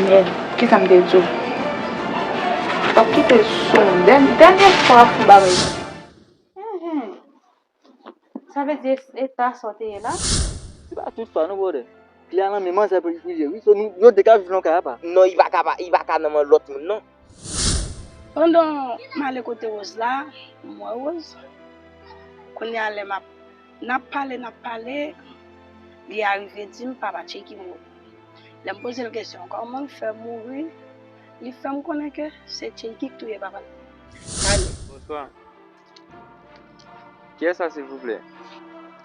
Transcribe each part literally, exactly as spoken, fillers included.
Men, kisa m te di w? W ap kite sou m. Dèn-, dènye fwa w ap fè bagay sa. Enhen. Sa vle di e ta sa w te ye la? Se pa tout fwa non, brother. Kle a nan men manzè pou li priye, wi. So, nou, yo de ka viv nan kay apa. Non, li pa ka, li pa ka nan men lòt moun, non. Pandan m ale kote Rose la, m wè Rose. Kounye a, lè m ap, n ap pale, n ap pale, li arive di m papa Tcheki mouri. Lè m poze l kesyon, kòman l fè mouri, li fè m konnen ke se Tcheki ki touye papa l. Pale. Bonswa. Kiyès sa, silvouplè?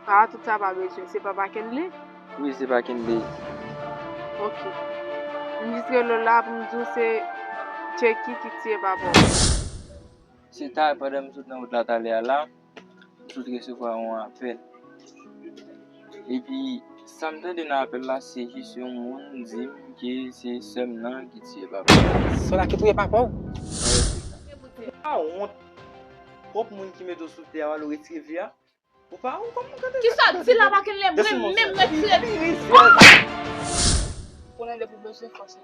Ah, tout sa pa bezwen. Se papa Kenley? Wi, se pa Kenley. Ok. M jis rele w la pou m di w se Tcheki ki tiye papa w. Se ta, pandan m sot nan wout la talè a la, m sot resevwa yon apèl. Epi, sa m tande nan apèl la, se jis yon moun di m ke se sè m nan ki tiye papa m. Sè w la ki touye papa w? Wi, se sa. Ou pa wont? Pwòp moun ki mete w sou tè a, w al retire vi a. Ou pa wont kòman w ka... Kisa w di la, pa ken lè mwen menm retire. Konnen depi w bezwen fòs.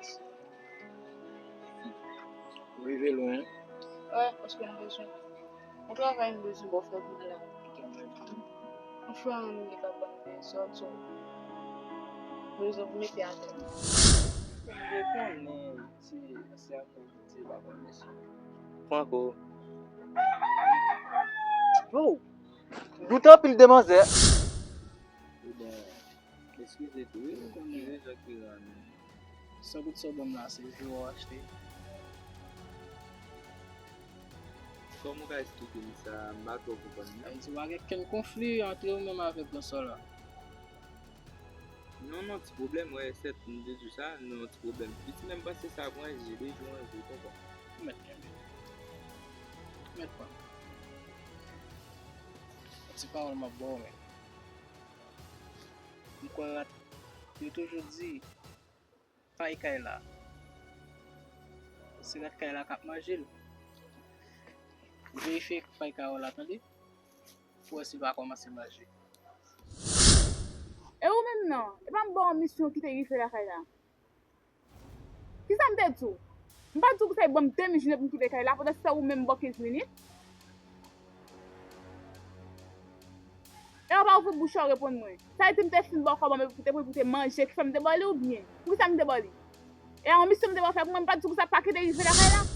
Ou rive lwen. Wi, paske m bezwen. Yon travay m bezwen ba w fè pou mwen la. Yon frè mwen li t ap ban m de zòd, so m bezwen pou mete atè. Ou konnen se, se ankò. Franco. Oh! Doute anpil de manzè. Ebyen, eskize tou, wi, ou konnen. Eskize, Jacques Piran. San goud sa w ban m la, se jwe w achte. Kòman w ka esplike m sa? M pa twò konprann, non. Sa vle di pa gen kenn konfli ant ou menm avèk gran sè w la? Non, non, ti pwoblèm, wè, sèt, m te di w sa, non, ti pwoblèm. Piti, men m panse sa pou enjil, wi, pou enjil, ou konprann. Ou mèt kenbe. Ou mèt pran. Yon ti pawòl m ap ba w, men. M kwè rat, yo toujou di, pay kay la. Se rat kay la k ap manje l. Verifye pay kay ou la, tande. Pou wè si l pa kòmanse manje. E ou menm nan, e pa m ba w misyon kite rive lakay la? Kisa m te di w? M pa di w pou sa e ban m de minit pou m kite kay la, pandan se tan ou menm ba w kenz minit? E w pa ouvri bouch ou reponn mwen. Sa vle di m te fin ba w kòb an, men pou te, pou te manje ki fè m te ba w li oubyen? Poukisa m te ba w li? E a yon misyon m te ba w fè pou mwen, m pa t di w pou sa pa kite rive lakay la?